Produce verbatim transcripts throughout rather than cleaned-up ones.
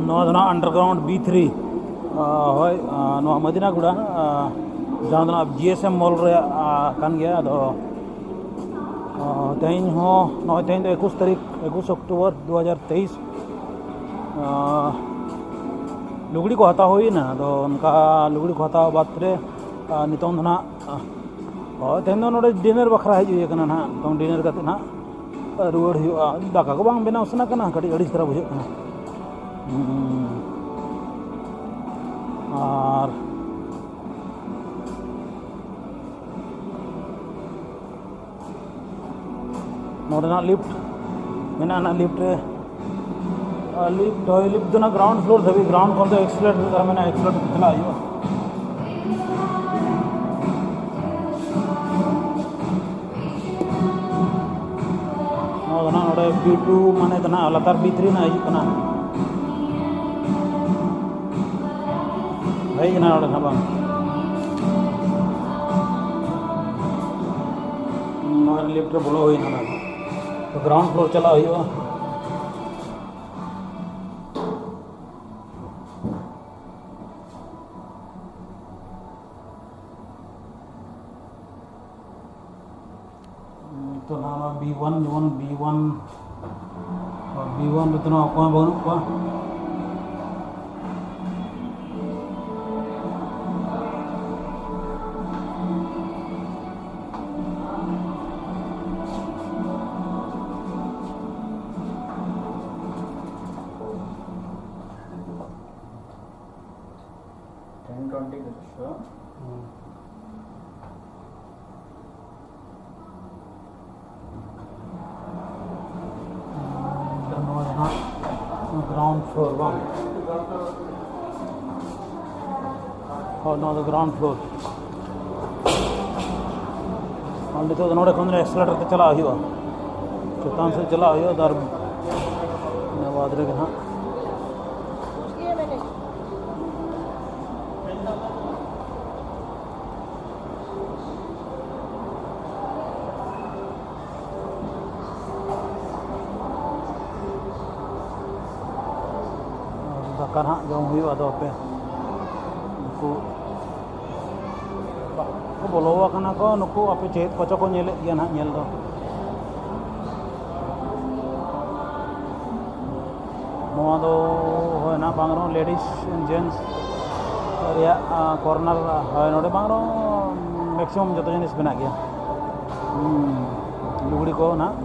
ᱱᱚᱣᱟ ᱫᱚ ᱱᱟᱦᱟᱜ underground B three, ᱦᱳᱭ, ᱱᱚᱣᱟ ᱢᱟᱹᱫᱤᱱᱟᱜᱩᱲᱟ, ᱡᱟᱦᱟᱸ ᱫᱚ ᱱᱟᱦᱟᱜ G S M mall ᱨᱮᱭᱟᱜ ᱠᱟᱱ ᱜᱮᱭᱟ᱾ ᱟᱫᱚ ᱛᱮᱦᱮᱧ ᱦᱚᱸ, ᱱᱚᱜᱼᱚᱭ ᱛᱮᱦᱮᱧ ᱫᱚ ᱮᱠᱩᱥ ᱛᱟᱹᱨᱤᱠᱷ, ᱮᱠᱩᱥ ᱚᱠᱴᱳᱵᱚᱨ ᱫᱩ ᱦᱟᱡᱟᱨ ᱛᱮᱭᱤᱥ᱾ ᱞᱩᱜᱽᱲᱤ ᱠᱚ ᱦᱟᱛᱟᱣ ᱦᱩᱭᱱᱟ᱾ ᱟᱫᱚ ᱚᱱᱠᱟ ᱞᱩᱜᱽᱲᱤ ᱠᱚ ᱦᱟᱛᱟᱣ ᱵᱟᱫᱽ ᱨᱮ ᱱᱤᱛᱚᱝ ᱫᱚ ᱱᱟᱦᱟᱜ, ᱦᱳᱭ, ᱛᱮᱦᱮᱧ ᱫᱚ ᱱᱚᱰᱮ dinner ᱵᱟᱠᱷᱨᱟ ᱦᱮᱡ ᱦᱩᱭ ᱟᱠᱟᱱᱟ ᱱᱟᱦᱟᱜ᱾ ᱱᱤᱛᱚᱝ dinner ᱠᱟᱛᱮ ᱱᱟᱦᱟᱜ ᱨᱩᱣᱟᱹᱲ ᱦᱩᱭᱩᱜᱼᱟ᱾ ᱫᱟᱠᱟ ᱠᱚ ᱵᱟᱝ ᱵᱮᱱᱟᱣ ᱥᱟᱱᱟ ᱠᱟᱱᱟ, ᱠᱟᱹᱴᱤᱡ ᱟᱹᱲᱤᱥ ᱫᱷᱟᱨᱟ ᱵᱩᱡᱷᱟᱹᱜ ᱠᱟᱱᱟ᱾ ᱟᱨ ᱱᱚᱰᱮᱱᱟᱜ lift ᱢᱮᱱᱟᱜᱼᱟ, ᱱᱟᱜ lift ᱨᱮ, ᱟᱨ lift, ᱦᱳᱭ, lift ᱫᱚ ᱱᱟᱜ ground floor ᱫᱷᱟᱹᱵᱤᱡ, ground ᱠᱷᱚᱱ ᱫᱚ accelerator ᱫᱷᱟᱨᱟ ᱢᱮᱱᱟᱜᱼᱟ, accelerator ᱛᱮ ᱪᱟᱞᱟᱜ ᱦᱩᱭᱩᱜᱼᱟ᱾ ᱱᱚᱣᱟ ᱫᱚ ᱱᱟᱜ ᱱᱚᱰᱮ B two ᱢᱟᱱᱮ ᱫᱚ ᱱᱟᱜ ᱞᱟᱛᱟᱨ B three ᱱᱟᱜ ᱦᱤᱡᱩᱜ ᱠᱟᱱᱟ᱾ ᱦᱮᱡ ᱮᱱᱟ ᱱᱚᱰᱮ ᱱᱟᱜ ᱵᱟᱝ᱾ ᱱᱚᱣᱟ lift ᱨᱮ ᱵᱚᱞᱚ ᱦᱩᱭᱱᱟ ᱱᱟᱜ᱾ ᱛᱚ ground floor ᱪᱟᱞᱟᱜ ᱦᱩᱭᱩᱜᱼᱟ᱾ ᱛᱚ ᱱᱚᱣᱟ B one, ᱡᱮᱢᱚᱱ B one, B one ᱨᱮᱫᱚ ᱱᱚᱣᱟ ᱚᱠᱚᱭ ᱦᱚᱸ ᱵᱟᱹᱱᱩᱜ ᱠᱚᱣᱟ᱾ Ten twenty ᱠᱟᱛᱮ ᱥᱚ᱾ ᱦᱩᱸ᱾ ᱱᱚᱣᱟ ᱫᱚ ᱦᱟᱸᱜ ground floor ᱵᱟᱝ? ᱦᱳᱭ, ᱱᱚᱣᱟ ᱫᱚ ground floor᱾ ᱟᱨ ᱱᱤᱛᱚᱜ ᱫᱚ ᱱᱚᱰᱮ ᱠᱷᱚᱱ ᱫᱚ accelerator ᱛᱮ ᱪᱟᱞᱟᱜ ᱦᱩᱭᱩᱜᱼᱟ᱾ ᱪᱮᱛᱟᱱ ᱥᱮᱫ ᱪᱟᱞᱟᱜ ᱦᱩᱭᱩᱜᱼᱟ, ᱛᱟᱨ ᱤᱱᱟᱹ ᱵᱟᱫᱽ ᱨᱮᱜᱮ ᱦᱟᱸᱜ᱾ ᱫᱟᱠᱟ ᱱᱟᱦᱟᱜ ᱡᱚᱢ ᱦᱩᱭᱩᱜᱼᱟ᱾ ᱟᱫᱚ ᱟᱯᱮ ᱱᱩᱠᱩ ᱠᱚ ᱵᱚᱞᱚ ᱟᱠᱟᱱᱟ ᱠᱚ, ᱱᱩᱠᱩ ᱟᱯᱮ ᱪᱮᱫ ᱠᱚᱪᱚ ᱠᱚ ᱧᱮᱞᱮᱫ ᱜᱮᱭᱟ ᱱᱟᱦᱟᱜ ᱧᱮᱞ ᱫᱚ᱾ ᱱᱚᱣᱟ ᱫᱚ ᱦᱳᱭ ᱱᱟᱦᱟᱜ ᱵᱟᱝ ᱨᱮᱦᱚᱸ ladies and gents ᱨᱮᱭᱟᱜ, ᱟᱸ, corner, ᱦᱳᱭ, ᱱᱚᱰᱮ ᱵᱟᱝ ᱨᱮᱦᱚᱸ maximum ᱡᱚᱛᱚ ᱡᱤᱱᱤᱥ ᱢᱮᱱᱟᱜ ᱜᱮᱭᱟ᱾ ᱦᱩᱸ, ᱞᱩᱜᱽᱲᱤ ᱠᱚ ᱱᱟᱦᱟᱜ᱾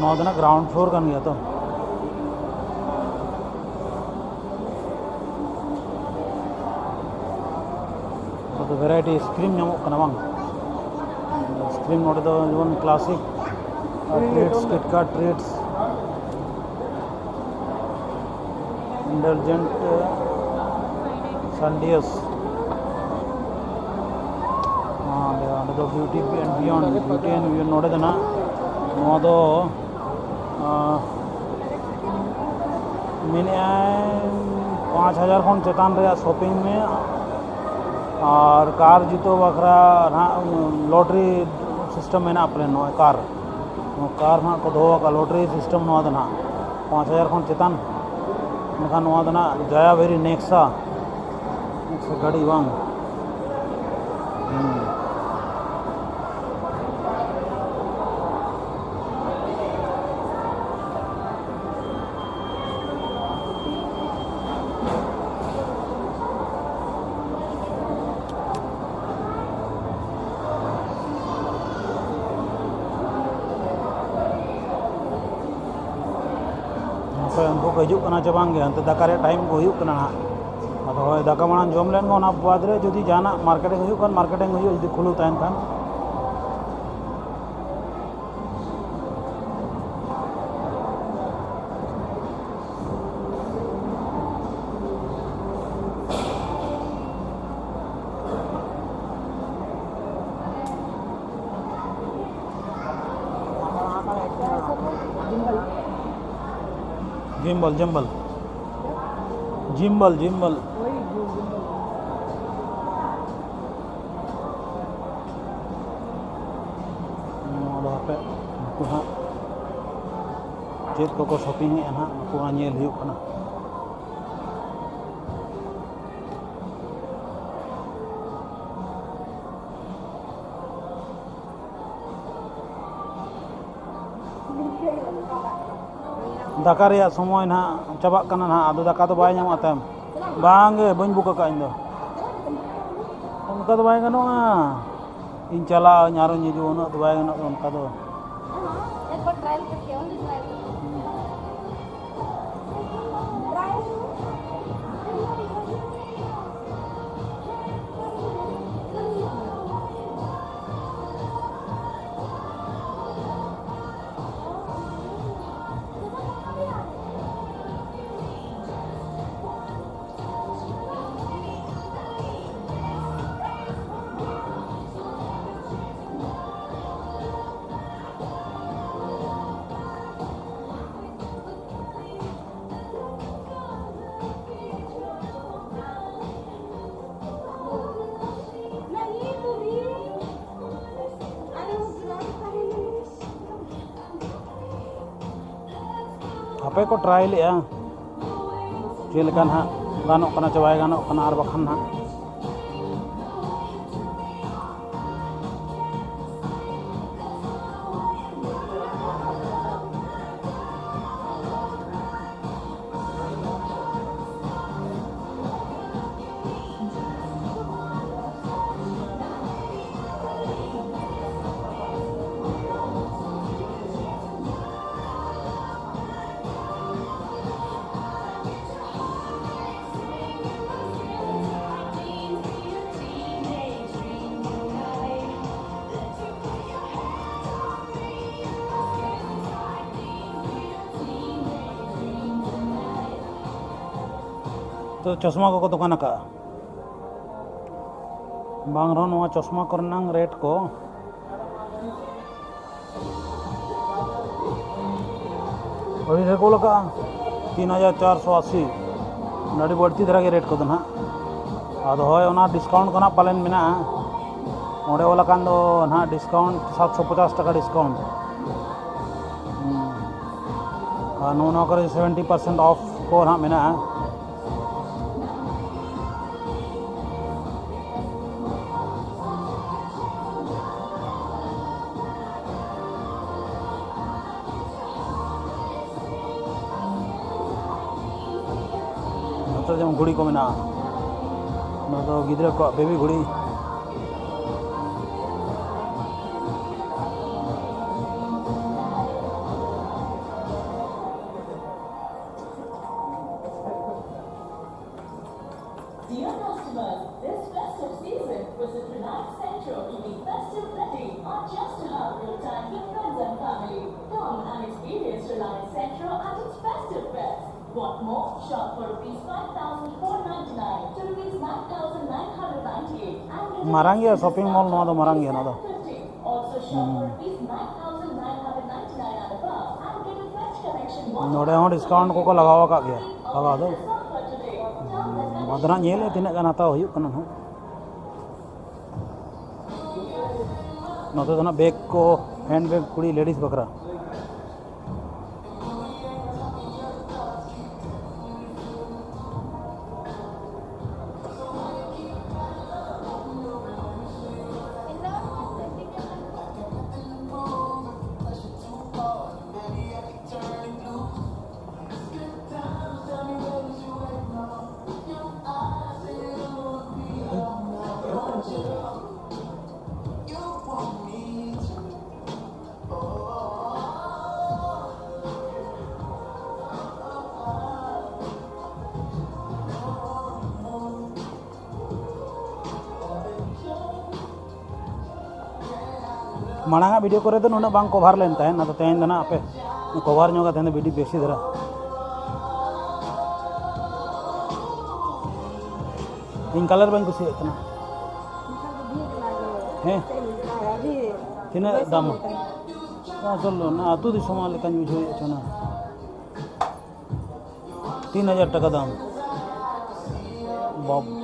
ᱱᱚᱣᱟ ᱫᱚ ᱱᱟᱜ ground floor ᱠᱟᱱ ᱜᱮᱭᱟ ᱛᱚ᱾ ᱱᱚᱣᱟ ᱫᱚ variety ice cream ᱧᱟᱢᱚᱜ ᱠᱟᱱᱟ ᱵᱟᱝ? Ice cream ᱱᱚᱰᱮ ᱫᱚ ᱡᱮᱢᱚᱱ classic, ᱟᱨ treats, KitKat treats, indulgent, ᱥᱟᱱᱰᱤᱭᱟᱥ᱾ ᱚᱸᱰᱮ, ᱚᱸᱰᱮ ᱫᱚ Beauty and Beyond, Beauty and Beyond ᱱᱚᱰᱮ ᱫᱚ ᱱᱟᱜ ᱱᱚᱣᱟ ᱫᱚ, ᱟᱸ, ᱢᱮᱱᱮᱫᱼᱟᱭ ᱯᱟᱸᱪ ᱦᱟᱡᱟᱨ ᱠᱷᱚᱱ ᱪᱮᱛᱟᱱ ᱨᱮᱭᱟᱜ shopping ᱢᱮ᱾ ᱟᱨ ᱠᱟᱨ ᱡᱤᱛᱟᱹᱣ ᱵᱟᱠᱷᱨᱟ ᱱᱟᱜ lottery system ᱢᱮᱱᱟᱜᱼᱟ ᱯᱟᱞᱮᱱ, ᱱᱚᱜᱼᱚᱭ ᱠᱟᱨ, ᱱᱚᱣᱟ ᱠᱟᱨ ᱱᱟᱜ ᱠᱚ ᱫᱚᱦᱚ ᱟᱠᱟᱫᱼᱟ, lottery system ᱱᱚᱣᱟ ᱫᱚ ᱱᱟᱜ ᱯᱟᱸᱪ ᱦᱟᱡᱟᱨ ᱠᱷᱚᱱ ᱪᱮᱛᱟᱱ᱾ ᱮᱱᱠᱷᱟᱱ ᱱᱚᱣᱟ ᱫᱚ ᱱᱟᱜ ᱡᱟᱭᱟ ᱵᱷᱮᱨᱤ ᱱᱮᱠᱥᱟ ᱥᱮ ᱜᱟᱹᱰᱤ ᱵᱟᱝ? ᱦᱩᱸ᱾ ᱦᱟᱯᱮ ᱩᱱᱠᱩ ᱠᱚ ᱦᱤᱡᱩᱜ ᱠᱟᱱᱟ ᱪᱮ ᱵᱟᱝ ᱜᱮ, ᱚᱱᱛᱮ ᱫᱟᱠᱟ ᱨᱮᱭᱟᱜ time ᱠᱚ ᱦᱩᱭᱩᱜ ᱠᱟᱱᱟ ᱦᱟᱸᱜ᱾ ᱟᱫᱚ ᱦᱳᱭ, ᱫᱟᱠᱟ ᱢᱟᱲᱟᱝ ᱡᱚᱢ ᱞᱮᱱ ᱜᱮ, ᱚᱱᱟ ᱵᱟᱫᱽ ᱨᱮ ᱡᱩᱫᱤ ᱡᱟᱦᱟᱱᱟᱜ marketing ᱦᱩᱭᱩᱜ ᱠᱷᱟᱱ marketing ᱦᱩᱭᱩᱜᱼᱟ, ᱡᱩᱫᱤ ᱠᱷᱩᱞᱟᱹᱣ ᱛᱟᱦᱮᱱ ᱠᱷᱟᱱ᱾ Gimbal, gimbal. Gimbal, gimbal. ᱠᱚ ᱦᱟᱸᱜ ᱪᱮᱫ ᱠᱚᱠᱚ ᱥᱚᱯᱤᱝ ᱮᱫᱼᱟ ᱦᱟᱸᱜ, ᱱᱩᱠᱩ ᱦᱚᱸ ᱧᱮᱞ ᱦᱩᱭᱩᱜ ᱠᱟᱱᱟ᱾ ᱫᱟᱠᱟ ᱨᱮᱭᱟᱜ ᱥᱚᱢᱚᱭ ᱱᱟᱦᱟᱜ ᱪᱟᱵᱟᱜ ᱠᱟᱱᱟ ᱱᱟᱦᱟᱜ, ᱟᱫᱚ ᱫᱟᱠᱟ ᱫᱚ ᱵᱟᱭ ᱧᱟᱢᱚᱜᱼᱟ ᱛᱟᱭᱚᱢ᱾ ᱵᱟᱝ ᱜᱮ, ᱵᱟᱹᱧ ᱵᱩᱠ ᱟᱠᱟᱫᱼᱟ ᱤᱧ ᱫᱚ᱾ ᱚᱱᱠᱟ ᱫᱚ ᱵᱟᱭ ᱜᱟᱱᱚᱜᱼᱟ, ᱤᱧ ᱪᱟᱞᱟᱜ ᱟᱹᱧ ᱟᱨᱚᱧ ᱦᱤᱡᱩᱜᱼᱟ, ᱩᱱᱟᱹᱜ ᱫᱚ ᱵᱟᱭ ᱜᱟᱱᱚᱜᱼᱟ ᱚᱱᱠᱟ ᱫᱚ᱾ एक बार ट्रायल करके, ओनली ट्रायल करके। ᱟᱯᱮ ᱠᱚ ᱴᱨᱟᱭ ᱞᱮᱜᱼᱟ, ᱪᱮᱫ ᱞᱮᱠᱟ ᱱᱟᱦᱟᱜ ᱜᱟᱱᱚᱜ ᱠᱟᱱᱟ ᱪᱮ ᱵᱟᱭ ᱜᱟᱱᱚᱜ ᱠᱟᱱᱟ, ᱟᱨ ᱵᱟᱠᱷᱟᱱ ᱱᱟᱦᱟᱜ ᱛᱚ, ᱪᱚᱥᱢᱟ ᱠᱚᱠᱚ ᱫᱚᱠᱟᱱ ᱟᱠᱟᱫᱼᱟ᱾ ᱵᱟᱝ ᱨᱮᱦᱚᱸ ᱱᱚᱣᱟ ᱪᱚᱥᱢᱟ ᱠᱚᱨᱮᱱᱟᱝ ᱨᱮᱴ ᱠᱚ ᱟᱹᱰᱤ ᱰᱷᱮᱨ ᱠᱚ ᱚᱞ ᱟᱠᱟᱫᱼᱟ, ᱛᱤᱱ ᱦᱟᱡᱟᱨ ᱪᱟᱨᱥᱚ ᱟᱥᱤ᱾ ᱟᱹᱰᱤ ᱵᱟᱹᱲᱛᱤ ᱫᱷᱟᱨᱟ ᱜᱮ ᱨᱮᱴ ᱠᱚᱫᱚ ᱱᱟᱦᱟᱜ᱾ ᱟᱫᱚ ᱦᱳᱭ, ᱚᱱᱟ ᱰᱤᱥᱠᱟᱣᱩᱱᱴ ᱠᱚ ᱱᱟᱦᱟᱜ ᱯᱟᱞᱮᱱ ᱢᱮᱱᱟᱜᱼᱟ᱾ ᱚᱸᱰᱮ ᱚᱞ ᱟᱠᱟᱱ ᱫᱚ ᱱᱟᱦᱟᱜ ᱰᱤᱥᱠᱟᱣᱩᱱᱴ ᱥᱟᱛᱥᱚ ᱯᱚᱪᱟᱥ ᱴᱟᱠᱟ ᱰᱤᱥᱠᱟᱣᱩᱱᱴ᱾ ᱟᱨ ᱱᱚᱜᱼᱚ ᱱᱚᱣᱟ ᱠᱚᱨᱮ ᱥᱮᱵᱷᱮᱱᱴᱤ ᱯᱟᱨᱥᱮᱱᱴ ᱚᱯᱷ ᱠᱚ ᱱᱟᱦᱟᱜ ᱢᱮᱱᱟᱜᱼᱟ᱾ ᱱᱚᱛᱮ ᱡᱮᱢᱚᱱ ᱜᱷᱩᱲᱤ ᱠᱚ ᱢᱮᱱᱟᱜᱼᱟ, ᱱᱚᱣᱟ ᱫᱚ ᱜᱤᱫᱽᱨᱟᱹ ᱠᱚᱣᱟᱜ ᱵᱮᱵᱤ ᱜᱷᱩᱲᱤ᱾ Dear customers, this festive season, visit Reliance Centro to be festive ready or just to have a good time with friends and family. Come and experience Reliance Centro at its festive best. What more? Shop for rupees five thousand four ninety-nine to rupees nine thousand nine hundred ninety-eight and get a ᱢᱟᱨᱟᱝ ᱜᱮᱭᱟ shopping mall, ᱱᱚᱣᱟ ᱫᱚ ᱢᱟᱨᱟᱝ ᱜᱮᱭᱟ ᱱᱚᱣᱟ ᱫᱚ᱾ Also shop for rupees nine thousand nine hundred ninety-nine and above and get a French connection. ᱱᱚᱰᱮ ᱦᱚᱸ ᱰᱤᱥᱠᱟᱣᱩᱱᱴ ᱠᱚᱠᱚ ᱞᱟᱜᱟᱣ ᱟᱠᱟᱫ ᱜᱮᱭᱟ ᱞᱟᱜᱟᱣ ᱫᱚ᱾ ᱟᱫᱚ ᱱᱟᱜ ᱧᱮᱞ ᱛᱤᱱᱟᱹᱜ ᱜᱟᱱ ᱦᱟᱛᱟᱣ ᱦᱩᱭᱩᱜ ᱠᱟᱱᱟ ᱱᱟᱜ᱾ ᱱᱚᱛᱮ ᱫᱚ ᱱᱟᱜ ᱵᱮᱜᱽ ᱠᱚ, ᱦᱮᱱᱰ ᱵᱮᱜᱽ ᱠᱩᱲᱤ ᱞᱮᱰᱤᱥ ᱵᱟᱠᱷᱨᱟ᱾ ᱢᱟᱲᱟᱝᱟᱜ ᱵᱷᱤᱰᱤᱭᱳ ᱠᱚᱨᱮ ᱫᱚ ᱱᱩᱱᱟᱹᱜ ᱵᱟᱝ ᱠᱚᱵᱷᱟᱨ ᱞᱮᱱ ᱛᱟᱦᱮᱸᱫ, ᱟᱫᱚ ᱛᱮᱦᱮᱧ ᱫᱚ ᱱᱟᱜ ᱟᱯᱮ ᱠᱚᱵᱷᱟᱨ ᱧᱚᱜᱟ, ᱛᱮᱦᱮᱧ ᱫᱚ ᱵᱷᱤᱰᱤᱭᱳ ᱵᱮᱥᱤ ᱫᱷᱟᱨᱟ᱾ ᱤᱧ ᱠᱟᱞᱟᱨ ᱵᱟᱹᱧ ᱠᱩᱥᱤᱭᱟᱜ ᱠᱟᱱᱟ᱾ ᱦᱮᱸ, ᱛᱤᱱᱟᱹᱜ ᱫᱟᱢᱟ? ᱟᱥᱚᱞ ᱚᱱᱟ ᱟᱹᱛᱩ ᱫᱤᱥᱚᱢ ᱞᱮᱠᱟᱧ ᱵᱩᱡᱷᱟᱹᱣᱮᱫ ᱛᱟᱦᱮᱱᱟ᱾ ᱛᱤᱱ ᱦᱟᱡᱟᱨ ᱴᱟᱠᱟ ᱫᱟᱢ᱾ ᱵᱟᱵ-,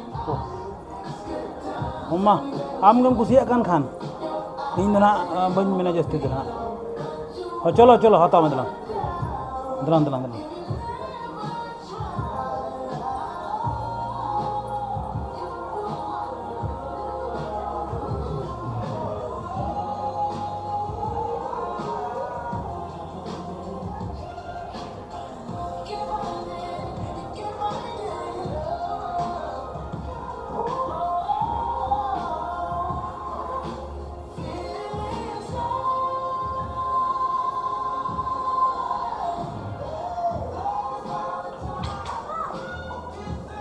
ᱚ ᱢᱟ, ᱟᱢ ᱜᱮᱢ ᱠᱩᱥᱤᱭᱟᱜ ᱠᱟᱱ ᱠᱷᱟᱱ, ᱤᱧ ᱫᱚ ᱱᱟᱜ, ᱟᱸ, ᱵᱟᱹᱧ ᱢᱮᱱᱟ ᱡᱟᱹᱥᱛᱤ ᱫᱚ ᱱᱟᱜ᱾ ᱦᱚᱸ, ᱪᱚᱞᱚ, ᱪᱚᱞᱚ, ᱦᱟᱛᱟᱣ ᱢᱮ ᱫᱮᱞᱟ᱾ ᱫᱮᱞᱟᱝ, ᱫᱮᱞᱟᱝ, ᱫᱮᱞᱟᱝ᱾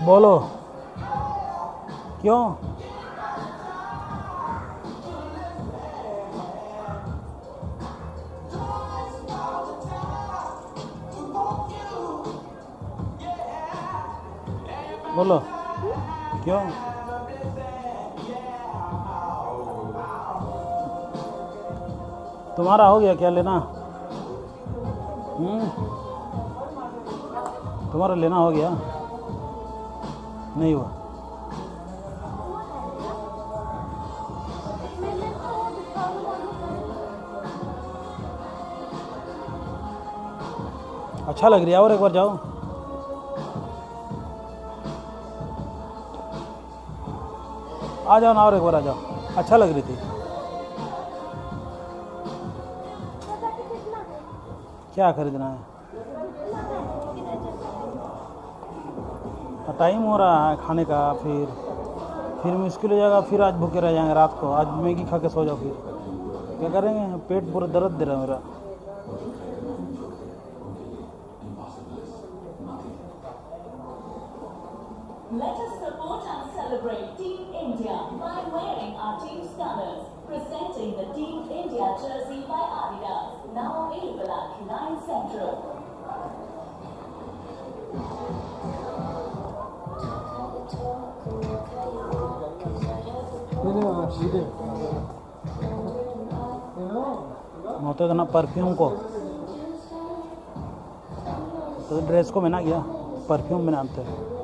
बोलो। क्यों? बोलो। क्यों? तुम्हारा हो गया क्या लेना? हम्म? तुम्हारा लेना हो गया? नहीं हुआ। अच्छा लग रही है, और एक बार जाओ। आ जाओ ना, और एक बार आ जाओ। अच्छा लग रही थी। क्या खरीदना है? टाइम हो रहा है खाने का, फिर फिर मुश्किल हो जाएगा। फिर आज भूखे रह जाएंगे रात को। आज मैगी खा के सो जाओ। फिर क्या करेंगे? पेट पूरा दर्द दे रहा है मेरा। Let us support and celebrate Team India by wearing our team's colors. Presenting the Team India jersey by Adidas. Now available at Reliance Central. ᱱᱚᱛᱮ ᱫᱚ ᱱᱟᱜ ᱯᱟᱨᱯᱷᱤᱭᱩᱢ ᱠᱚ, ᱰᱨᱮᱥ ᱠᱚ ᱢᱮᱱᱟᱜ ᱜᱮᱭᱟ, ᱯᱟᱨᱯᱷᱤᱭᱩᱢ ᱢᱮᱱᱟᱜᱼᱟ ᱱᱚᱛᱮ᱾